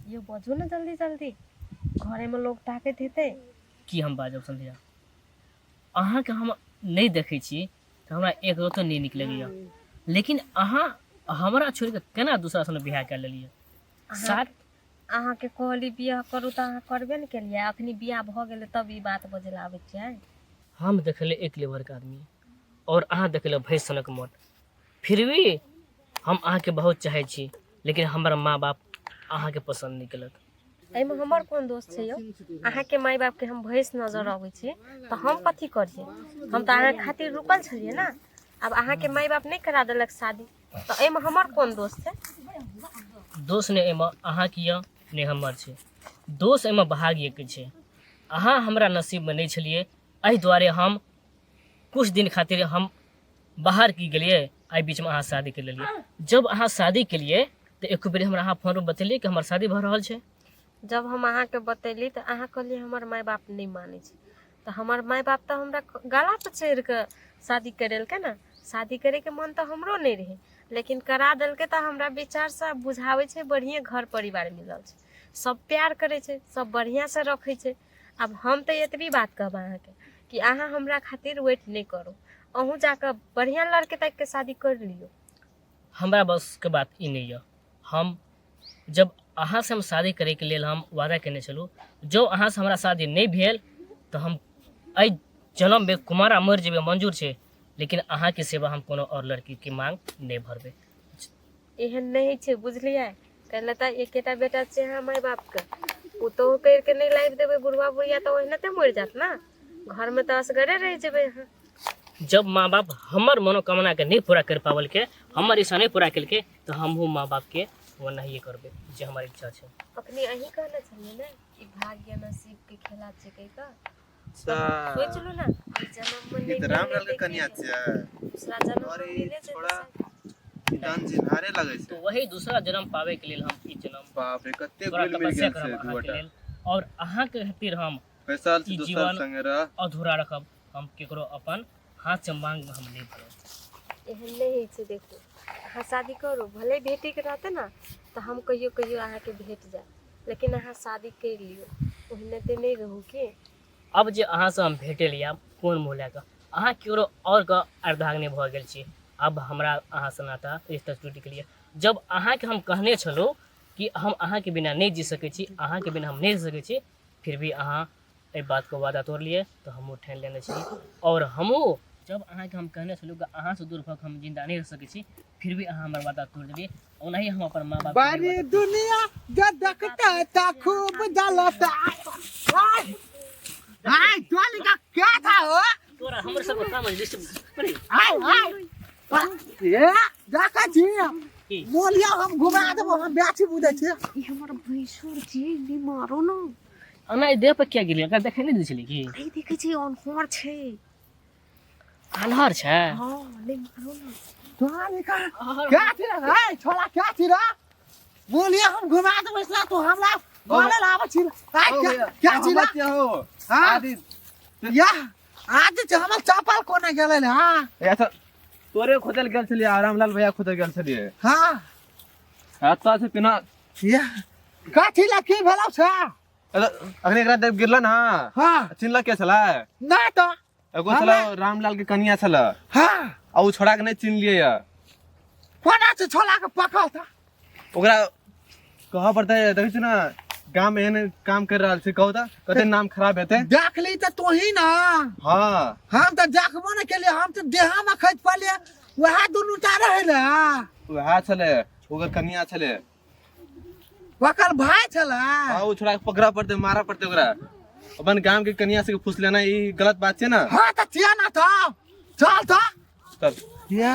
यौ बजू ने जल्दी जल्दी, घरेमे लोग ताकैत हेतै। की हम बाजब संध्या, अहाँके हम नहि देखै छी तऽ हमरा एक रतो नहि नीक लगैए, लेकिन अहाँ हमरा छोड़ि कऽ केना दूसरा संग बियाह कए लेलियै? सात अहाँके कहली बियाह करू तऽ अहाँ करबे ने केलियै, अखनी बियाह भऽ गेलै तब ई बात बजै लए आबै छियै। हम देखले एक लेवरके आदमी और अहाँ देखले भैंस सनक मोट, फिर भी हम अहाँके बहुत चाहै छी, लेकिन हमर माँ बाप अहाँके पसन्द नहि केलक। एहिमे हमर कोन दोष छै यौ? अहाँके माय बापके हम भैंस नजर अबै छी तऽ हम कथी करियै? हम तऽ अहाँके खातिर रुकल छलियै ने। आब अहाँके माय बाप नहि करा देलक शादी, तऽ एहिमे हमर कोन दोष छै? दोष नहि एहिमे अहाँके यऽ नहि हमर छै, दोष एहिमे भाग्यके छै। अहाँ हमरा नसीबमे नहि छलियै, एहि दुआरे हम कुछ दिन खातिर हम बाहर की गेलियै, एहि बीचमे अहाँ शादी करि लेलियै। जब अहाँ शादी केलियै तऽ एक बेर हमरा अहाँ फोन पर बतेलियै कि हमर शादी भऽ रहल छै? जब हम अहाँके बतेली तऽ अहाँ कहलियै हमर माय बाप नहि मानै छै, तऽ हमर माय बाप तऽ हमरा गला पर चढ़ि कऽ शादी करेलकै ने। शादी करैके मन तऽ हमरो नहि रहै, लेकिन करा देलकै। तऽ हमरा विचारसँ बुझाबै छै बढ़िएँ घर परिवार मिलल छै, सब प्यार करै छै, सब बढ़िआँसँ रखै छै। आब हम तऽ एतबी बात कहब अहाँके कि अहाँ हमरा खातिर वेट नहि करू, अहूँ जाकऽ बढ़िआँ लड़के ताकिके शादी करि लियौ। हमरा बसके बात ई नहि यऽ। हम जब अहाँसँ हम शादी करैके लेल हम वादा केने छलहुँ, जँ अहाँसँ हमरा शादी नहि भेल तऽ हम एहि जनममे कुमारा मरि जेबै मंजूर छै, लेकिन अहाँके सेवा हम कोनो आओर लड़कीके मांग नहि भरबै। एहन नहि छै, बुझलियै? कैले तऽ एकेटा बेटा छै अहाँ माय बापके, पुतोहु करिके नहि लाबि देबै बुढ़वा बुढ़िया तऽ ओहिनाते मरि जायत ने, घरमे तऽ असगरे रहि जेबै अहाँ। जब माँ बाप हमर मनोकामनाके नहि पूरा करि पाबलकै, हमर इच्छा नहि पूरा केलकै, तऽ हमहूँ माँ बापके ओ नहिए करबै जे हमर इच्छा छै। अखनी अहीं कहने छलियै ने कि भाग्य नसीबके खेला छै कहि कऽ, सोच लू ने ई जन्ममे ई नहि तऽ मिललै रामलाल के तऽ की कनिया भेल, छियै। दूसरा जन्ममे अरे मिले जेतै छोड़ा शायद। ई तऽ अनचिन्हारे लगै तो छै। वही दूसरा जन्म पाबैके लेल हम ई जन्म बाप रे, कते तोरा घुलि मिल तपस्या गेल करब छै दू अहाँके गोटा। लेल, आओर अहाँके खातिर हम बैसल छै ई दोसर जीवन संगे रह। अधूरा रखब, हम केकरो अपन हाथसँ मांग हम नहि भरब। एहन नहि होइ छै। देखू, अहाँ शादी करू, भले भेटैके रहतै ने तऽ हम कहियो कहियो अहाँके भेट जायब, लेकिन अहाँ शादी करि लियौ, ओहिनाते नहि रहू की। अब जे अहाँसँ हम भेटै लए आयब कोन मुँह लए कऽ? अहाँ केकरो आओरके अर्धांगिनी भऽ गेल छी, आब हमरा अहाँसँ नाता रिश्ता टूटि गेल यऽ। जब अहाँके हम कहने छलहुँ कि हम अहाँके बिना नहि जी सकै छी, अहाँके बिना हम नहि रहि सकै छी, फिर भी अहाँ एहि बातके वादा तोड़लियै तऽ हमहूँ ठानि लेने छी। आओर हमहूँ जब अहाँके हम कहने छलहुँ कि अहाँसँ दूर भऽ कऽ हम जिन्दा नहि रहि सकै छी, फिर भी अहाँ हमर वादा तोड़ि देलियै, ओनाही हम अपन माँ बाप बड़ी दुनिया जे देखते त खूब जलता। आय टोली का क्या था हो? तोरा हमर सबके काम लिस्ट। आय आय ए देखै छी की? मोलिया हम घुमा देबो, हम बेची बुझै छी। ई हमर भैंसुर छी, नहि मारू ने। एना ई देह पर किया गेलियै? एकरा देखै नहि दै छलै की? नहि देखै छी, अनहर छै। आन्हर छै? हँ, नहि मारू ने। टोली का क्या थी रे? हाय छोला क्या थी रे? मोलिया हम घुमा देबो, इसला तू हमरा बोले लाबै छी। आय क्या क्या छी रे? हो। हाँ? आदि या आज जे हमर चपल कोना गेलै रे? हाँ। अच्छा, तोरे खोजल गेल छलियै आ रामलाल भैया खोजल गेल छलियै। हाँ। अच्छा से पिना। या कथी ला, की भेलौ छै? अखने एकरा देख गिरल ना। हाँ। चिन्हल के छलै? ना तऽ। एगो छलै रामलाल के कनिया छलै। हाँ। आ उ छोड़ा के नहि चिन्हलियै या। कोना छै छोला के पकल था? ओकरा कहऽ पड़तै, देखै छी ने गाम में एहन काम कर रहल छै, कहू तऽ कते नाम खराब हेतै। देखली तऽ तोही ना। हाँ। हम तऽ देखबो ने केलियै, हम तऽ देहा में खसि पड़लियै, वएह दुनू टा रहै ने। वएह छलै, ओकर कनिया छलै। ओकर भाय छलै। हाँ, ओ छोड़ा के पकड़ा पड़तै, मारऽ पड़तै ओकरा। अपन गाम के कनिया से फूस लेना ई गलत बात छै ना। हाँ तऽ चिया ना, तऽ चल तऽ। चल। या।